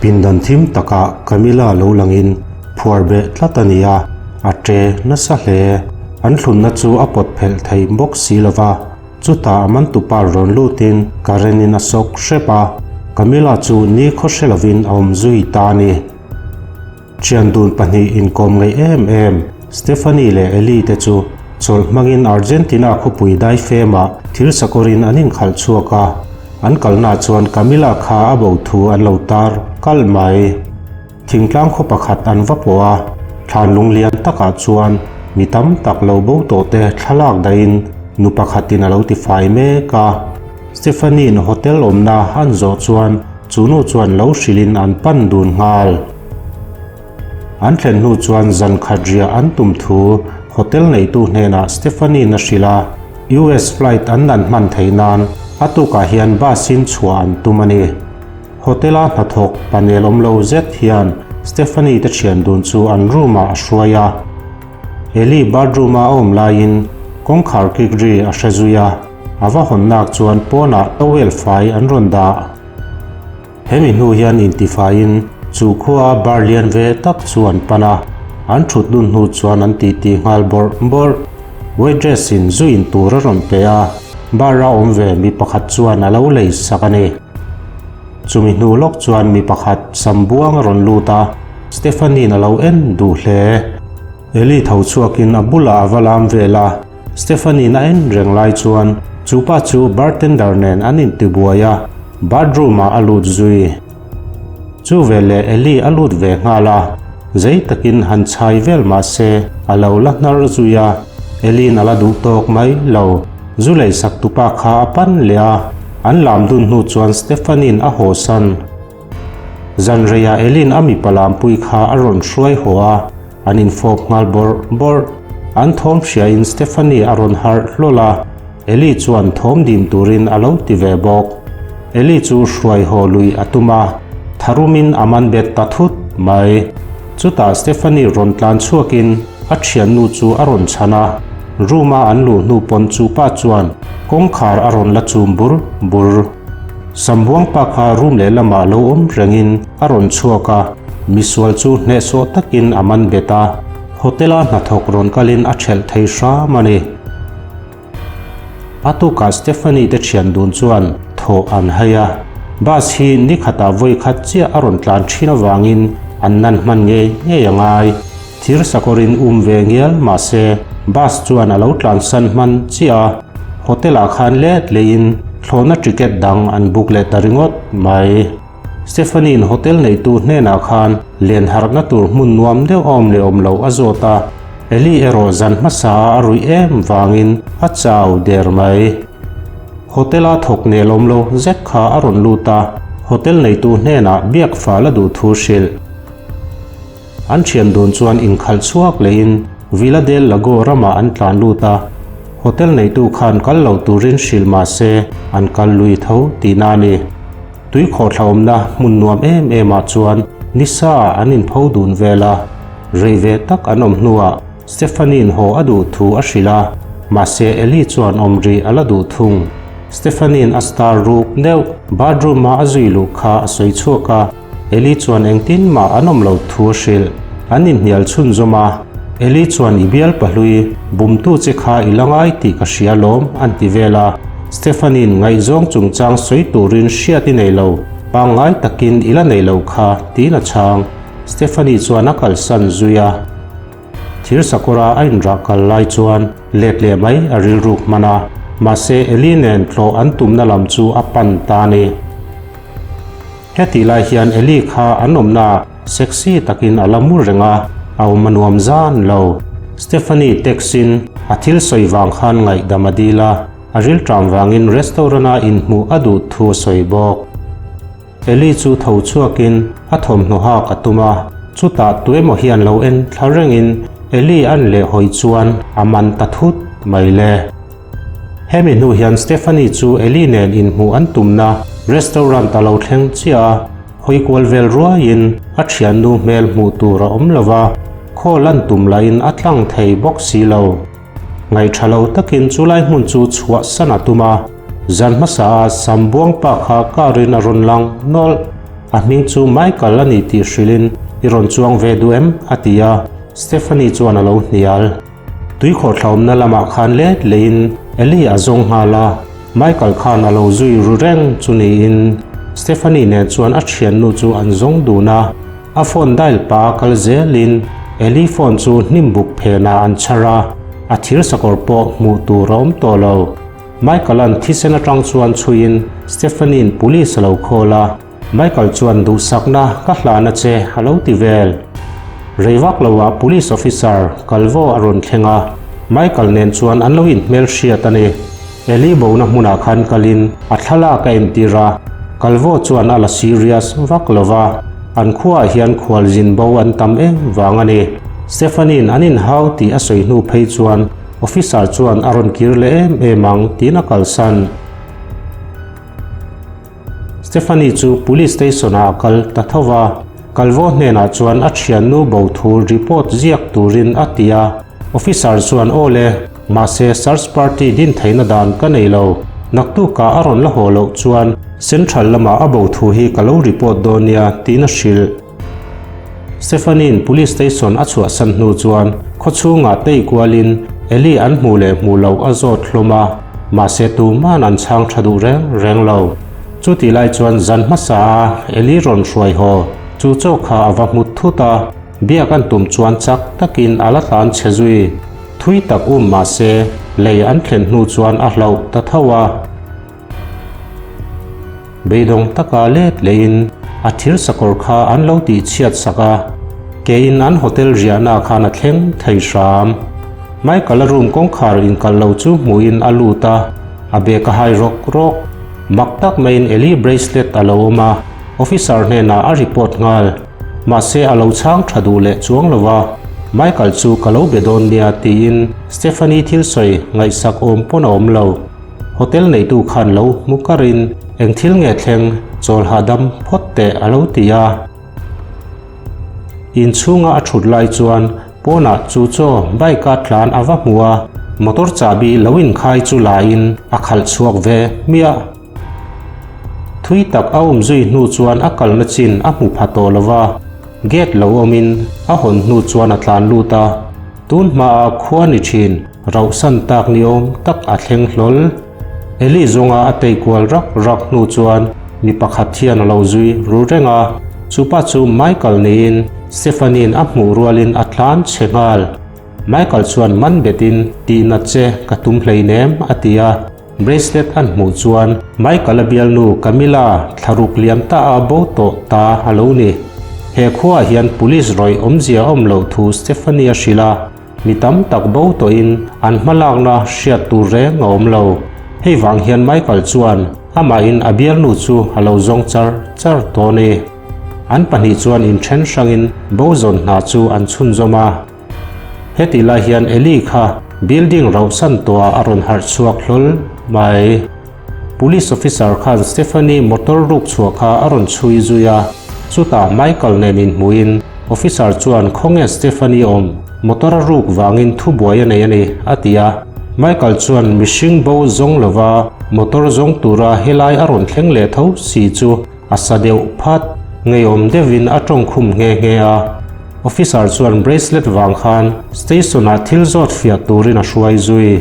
Pindan thim takah Camilla lo langin phuar beh tlat a ni a, a ṭe nasa hle. An thlunna chu a pawt phelh thei bawk si lo va, chutah a mantupa rawn lutin current in a sawk hrep a, Camilla chu ni khaw hre lovin a awm zui ta a ni. Thian dun pahnih inkawm ngaih em em Stephanie leh Ellie te chu chawlh hmangin Argentina khawpui daifemah thil sakawrin an inkhalh chhuak a, an kalnaah chuan Camila kha a bo thu an lo tar kalh mai. Thingtlang khaw pakhat an va pawh a, thlan lunglian takah chuan mi tam tak lo bo tawh te thlalak dahin nu pakhatin a lo tifai mek a. Stephanie-in hotel awmna an zawh chuan chu nu chuan lo hrilhin an pan dun nghal. An thlen hnu chuan zan khat riah an tum thu hotel neitu hnenah Stephanie-in a hrilh a, US flight an nan hman theih nan a tukah hian bus-in chhuah an tum a ni. Hotel-a hnathawk panel awm lo zet hian Stephanie te thian dun chu an room-ah a hruai a. Ellie bathroom-a a awm laiin kawngkhar kik ri a hre zui a, a va hawnnak chuan pawnah towel fai an rawn dah. Hemi hnu hian intifaiin chu khua bar lian ve tak chu an pan a, an thut dun hnu chuan an titi nghal bawrh bawrh. Waitress in zu in tur a rawn pe a, bar a awm ve mi pakhat chuan a lo lei sak a ni. Chumi hnu lawk chuan mi pakhat sam buang a rawn lut a, Stephanie-in a lo en duh hle. Ellie tho chhuakin a bulah a va lam vel a, Stephanie-in a en reng lai chuan chu pa chu bartender nen an intibuai a, bathroom-ah a lut zui. Chu veleh Ellie a lut ve nghal a, zei takin han chhai vel mah se a lo la hnar zui a, Ellie-in a la duh tawk mai lo. Zu leisak tupa kha a pan leh a, an lam dun hnu chuan Stephanie-in a hawsan. Zan reiah Elin a mipa lampui kha a rawn hruai haw a, an infawp nghal bawrh bawrh. An thawm hriain Stephanie a rawn harh hlawl a, Eli chuan thawm dim turin a lo ti ve bawk. Eli chu hruai haw lui a tum a, tharumin a man bet ta thut mai. Chutah Stephanie rawn tlan chhuakin a thiannu chu a rawn chhan a, room-a an luh hnu pawn chu pa chuan kawngkhar a rawn la chum bur bur. Sambuang pa kha room lehlamah lo awm rengin a rawn chhuak a, misual chu hnehsawh takin a man bet a, hotel-a hnathawk rawn kalin a thelh thei hram a ni. A tukah Stephanie te thian dun chuan thawh an hai a, bus hi ni khatah vawi khat chiah a rawn tlan thin avangin an nan hman ngei ngei a ngai. Thir sakawrin um ve ngial mahse bus chuan a lo tlansan hman chiah a, hotel ah khan let leiin thlawhna ticket dang an book leh ta ringawt mai. Stephanie-in hotel neitu hnenah khan len harhna tur hmun nuam deuh a awm leh awm loh a zawt a, Ellie erawh zan hmasa a ruih em vangin a chau der mai. Hotel-a thawk nelawm lo zet kha a rawn lut a, hotel neitu hnenah biak fal a duh thu hrilh. An thian dun chuan inkhalh chhuak lehin Villa del Lago ramah an tlan lut a, hotel neitu khan kal lo turin hrilh mah se an kal lui tho tihna a ni. Tui khawhthlaawmna hmun nuam em em ah chuan nisa an inpho dun vel a, rei ve tak an awm hnuah Stephanie-in haw a duh thu a hrilh a, mahse Ellie chuan awm rih a la duh thung. Stephanie-in a star ruk deuh bathroom-a a zui luh kha a sawi chhuak a, Eli chuan engtin mah an awm lo thu a hrilh. An inhnial chhunzawm a, Eli chuan i bial pahlui, bumtu che kha i la ngai tih ka hria lawm an ti vel a. Stephanie-in ngaihzawng chungchang sawi turin hriat i nei lo, pangngai takin i la nei lo kha tiin a chhang. Stephanie chuan a kalsan zui a. Thir sakawra a inrah kal lai chuan let leh mai a rilruk hman a, mahse Eli nen tlawh an tumna lam chu a pan ta a ni. Hetih lai hian Eli kha an awmnaah sexy takin a la mu reng a, a awm a nuam zan lo. Stephanie text-in a thil sawi vang khan ngaihdam a dil a, a rilṭam vangin restaurant-a inhmuh a duh thu a sawi bawk. Eli chu tho chhuakin a thawmhnaw hak a tum a, chutah tuemaw hian lo en thla rengin Eli an leh hawi chuan a man ta thut mai le. Hemi hnu hian Stephanie chu Ellie nen inhmuh an tumna restaurant a lo thleng chiah a, hawi kual vel ruaiin a thiannu hmel hmuh tur a awm lo va, call an tum lahin a tlang thei bawk si lo. Ngaihṭha lo takin chulai hmun chu chhuahsan a tum a, zan hmasa a sam buang pa kha car in a rawn lang nawlh. A hming chu Michael a ni tih hrilhin, I rawn chuang ve duh em? a ti a, Stephanie chuan a lo hnial. Tuikhawhthlawmna lamah khan let lehin Ellie a zawng nghal a, Michael khan a lo zui ru reng chu niin Stephanie nen chuan a thiannu chu an zawng dun a, a phone dial pa kal zelin Ellie phone chu hnim buk phenah an chhar a, a thir sakawr pawh hmuh tur a awm tawh lo. Michael-a'n thisen atang chuan chhuiin Stephanie-in police a lo call a. Michael chuan duhsakna ka hlan a che a lo ti vel. Rei vak loah police officer Calvo a rawn thleng a, Michael nen chuan an lo inhmelhriat a ni. Eli bona hmunah khan kalin a thlalak a entir a, Calvo chuan a la serious vak lo va, an khuaah hian khualzin bo an tam em vang a ni. Stephanie-in an inhau tih a sawi hnu phei chuan officer chuan a rawn kir leh em em ang tiin a kalsan. Stephanie chu Police Station ah a kal ta tho va, Calvo hnenah chuan a thiannu bo thu report ziak turin a ti a, Officer chuan aw le, mahse search party din theihna dan ka nei lo, naktukah a rawn la haw loh chuan Central lamah a bo thu hi ka lo report dawn nia tiin a hrilh. Stephanie-in Police Station a chhuahsan hnu chuan khawchhungah tei kualin Ellie an hmuh leh hmuh loh a zawt hlawm a, mahse tuman an chhang tha duh reng reng lo. Chutih lai chuan zan hmasa a Ellie rawn hruai haw chu chaw kha a va hmu thut a, biak an tum chuan chak takin a la tlan chhe zui. Thui tak um mahse lei an thlen hnu chuan a hlauh ta tho a. Beidawng taka let lehin a thir sakawr kha an lo tih chhiat sak a, keiin an hotel riahna khan a thleng thei hram. Michael-a room kawngkhar inkalh lo chu hmuhin a lut a, a bag a hai rawk rawk. Mak tak maiin Ellie bracelet a lo awm a, officer hnenah a report nghal. Mahse a lo chhang tha duh leh chuang lo va, Michael chu ka lo be dawn nia tiin Stephanie thil sawi ngaihsak awm pawn a awm lo. Hotel neitu khan lo hmu karin eng thil nge thleng chawl hahdam phawt teh a lo ti a. Inchhunga a thut lai chuan pawnah chu chaw bike a tlan a va hmu a, motor chahbi lo inkhai chu laiin a khalh chhuak ve hmiah. Thui tak a awm zui hnu chuan a kalna chin a hmu pha tawh lo va, gate lo awmin a hawn hnu chuan a tlan lut a. Tun hmaah khua ni thin rauhsan tak ni awm tak a thleng hlawl. Eli zawnga a tei kual rak rak hnu chuan mi pakhat hian a lo zui ru reng a, chupa chu Michael niin Stephanie-in a hmuh rualin a tlan chhe nghal. Michael chuan man betin tihnat che ka tum hleinem a ti a, bracelet an hmuh chuan Michael-a bialnu Camilla thlaruk liam ta a bo tawh ta a lo ni. He khuaah hian police rawih awmzia a awm loh thu Stephanie a hrilh a, mi tam tak bo tawhin an hmalakna hriat tur reng a awm lo. Hei vang hian Michael chuan amahin a bialnu chu a lo zawng char char tawh a ni. An pahnih chuan inthen hrangin bo zawn hna chu an chhunzawm a. Hetih lai hian Eli kha building rauhsan tawhah a rawn harh chhuak hlawl mai. Police officer khan Stephanie motor ruk chhuah kha a rawn chhui zui a, chutah Michael nen inhmuhin officer chuan khawnge Stephanie awm, motor a ruk vangin thubuai a nei a ni, a ti a. Michael chuan mihring bo zawng lova motor zawng tura helai a rawn thleng leh tho si chu a sa deuh phat, ngeiawm deuhin a tawngkhum nghe nghe a. Officer chuan bracelet vang khan station ah thil zawt fiah turin a hruai zui.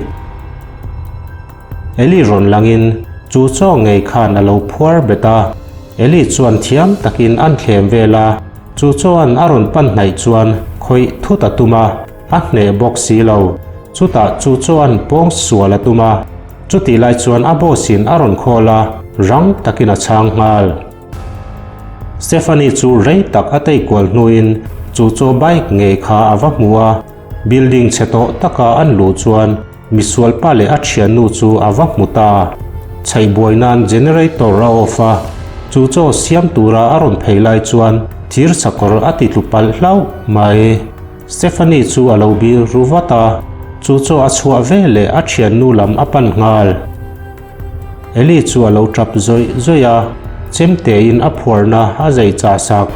Eli rawn langin chu chaw ngei khan a lo phuar bet a, Eli chuan thiam takin an thlem vel a, chu chuan a rawn pan hnaih chuan khawih thut a tum a, a hneh bawk si lo, chutah chu chuan pawng sual a tum a, chutih lai chuan a boss in a rawn call a, rang takin a chhang nghal. Stephanie chu rei tak a tei kual hnuin chu chaw bike ngei kha a va hmu a, building chhe tawh taka an luh chuan Misual pa leh a thiannu chu a va hmu ta. Chhaih buai nan generator a off a, chu chaw siam tura a rawn phei lai chuan thir sakawr a ti tlu palh hlauh mai. Stephanie chu a lo bir ru vat a, chu chaw a chhuah ve leh a thiannu lam a pan nghal. Eli chu a lo tap zawih zawih a, chemtein a phuarna a zei chah sak.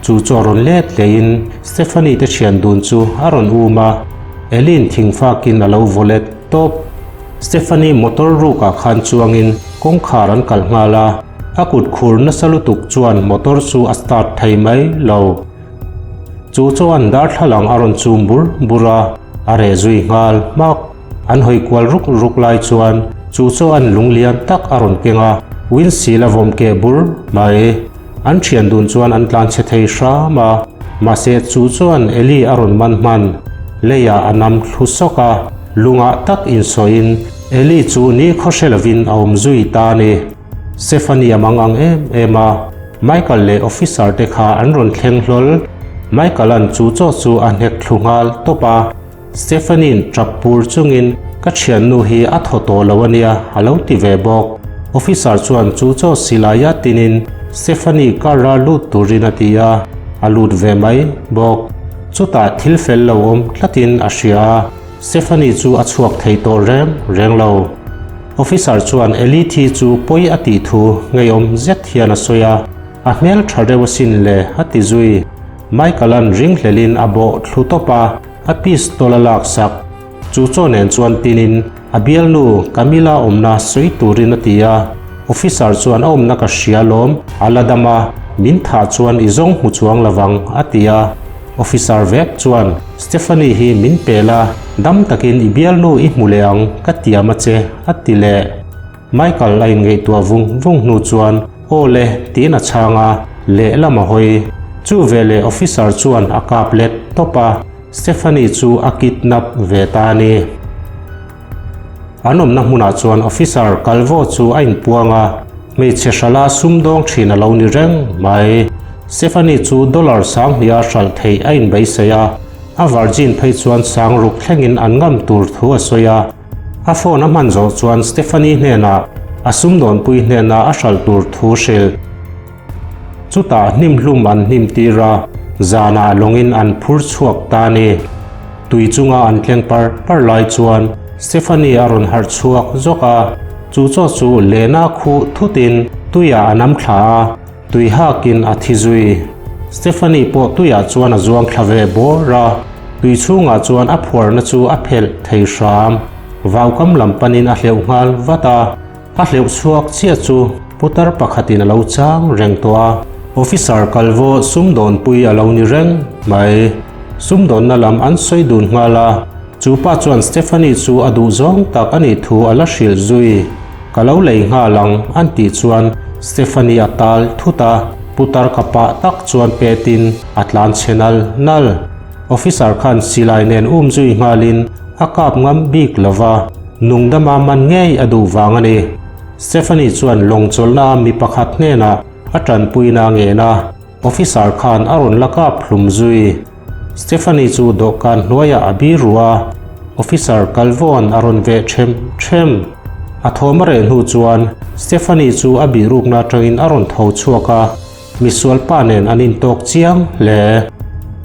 Chu chu a rawn let lehin Stephanie te thian dun chu a rawn um a, Eli'n thingfakin a lo vaw let tawp. Stephanie motor rukah khan chuangin kawngkhar an kalh nghal a. A kut khur nasa lutuk chuan motor chu a start thei mai lo. Chu chuan darthlalang a rawn chum bur bur a, a reh zui nghal hmak. An hawi kual ruk ruk lai chuan chu chuan lung lian tak a rawn keng a, windshield a vawm keh bur mai. An thian dun chuan an tlan chhe thei hram a, mahse chu chuan Eli a rawn man hman. Leiah a nam thlu sawk a, lungah tak insawiin Eli chu ni khaw hre lovin a awm zui ta a ni. Stephanie a mang ang em em a, Michael leh officer te kha an rawn thleng hlawl. Michael-a'n chu chaw chu a hnek thlu nghal tawp a. Stephanie-in tap pur chungin ka thiannu hi a thaw tawh lo a nia a lo ti ve bawk. Officer chuan chu chaw silaia tinin Stephanie car a lut turin a ti a, a lut ve mai bawk. Chutah thil fel lo awm tlatin a hria a, Stephanie chu a chhuak thei tawh reng reng lo. Officer chuan Ellie thi chu pawi a tih thu ngeiawm zet hian a sawi a, a hmel tha reuh asin le a ti zui. Michael-a'n ringhlelin a bawh thlu tawp a, a pistol a laksak. Chu chaw nen chuan tinin a bialnu Camilla awmna sawi turin a ti a, officer chuan a awmna ka hria lawm, a la dam a, min thah chuan i zawng hmu chuang lovang a ti a. Officer vek chuan Stephanie hi min pel a, dam takin i bialnu i hmu leh ang ka tiam a che a ti leh. Michael a inngaihtuah vung vung hnu chuan Aw le tiin a chhang a, lehlam a hawi. Chu veleh officer chuan a kap let tawp a, Stephanie chu a kidnap ve ta a ni. An awmna hmunah chuan officer Calvo chu a inpuang a, hmeichhe hrala sumdawng thin a lo ni reng mai. Stephanie chu dollar 2000 a hralh theih a inbeisei a, a virgin phei chuan 6000 thlengin an ngam tur thu a sawi a. A phone a hman zawh chuan Stephanie hnenah a sumdawnpui hnena a hralh tur thu hrilh. Chutah hnimhlum an hnim tir a, zanah lawngin an phur chhuak ta a ni. Tui chunga an tleng par par lai chuan Stephanie a rawn harh chhuak zawk a, chu chaw chu Lena khuh thutin tuiah a nam thla a, tui hakin a thi zui. Stephanie pawh tuiah chuan a zuang thla ve bawr a, tui chhungah chuan a phuarna chu a phelh thei hram. Vaukam lam panin a hleuh nghal vat a, a hleuh chhuak chiah chu putar pakhatin a lo chang reng tawh a. Officer Calvo sumdawnpui a lo ni reng mai. Sumdawnna lam an sawi dun nghal a, chu pa chuan Stephanie chu a duh zawng tak a nih thu a la hrilh zui. Ka lo lei nghal ang an tih chuan Stephanie a tal thut a, putar ka pah tak chuan petin a tlan chhe nal nal. Officer khan silai nen um zui nghalin a kap ngam bik lo va, nungdama man ngei a duh vang a ni. Stephanie chuan lawng chawlhna mi pakhat hnenah a tanpuina a ngen a, officer khan a rawn la kap hlum zui. Stephanie chu dawhkan hnuaiah a bir ruh a, officer Calvo-a'n a rawn veh ṭhem ṭhem. A thawm a reh hnu chuan Stephanie chu a bihrukna aṭangin a rawn tho chhuak a, misual pa nen an intawk chiang hle.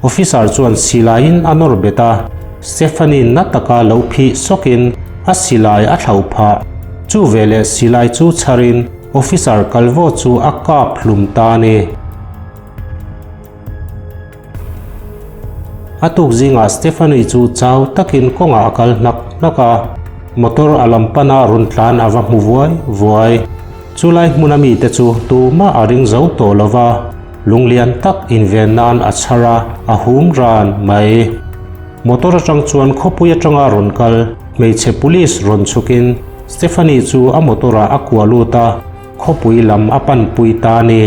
Officer chuan silaiin a nawr bet a, Stephanie na taka lo phih sawkin a silai a thlauh phah. Chu veleh silai chu chharin officer Calvo chu a kap hlum ta a ni. A tuk zingah Stephanie chu chau takin kawngah a kal hnak hnak a, motor a lam pana rawn tlan a va hmu vuai vuai. Chulai hmuna mite chu tumah a ring zo tawh lo va, lunglian tak inven nan a chhar a, a hum ran mai. Motor atang chuan khawpui atanga rawn kal hmeichhe police rawn chhukin Stephanie chu a motor ah a kuah lut a, khawpui lam a panpui ta a ni.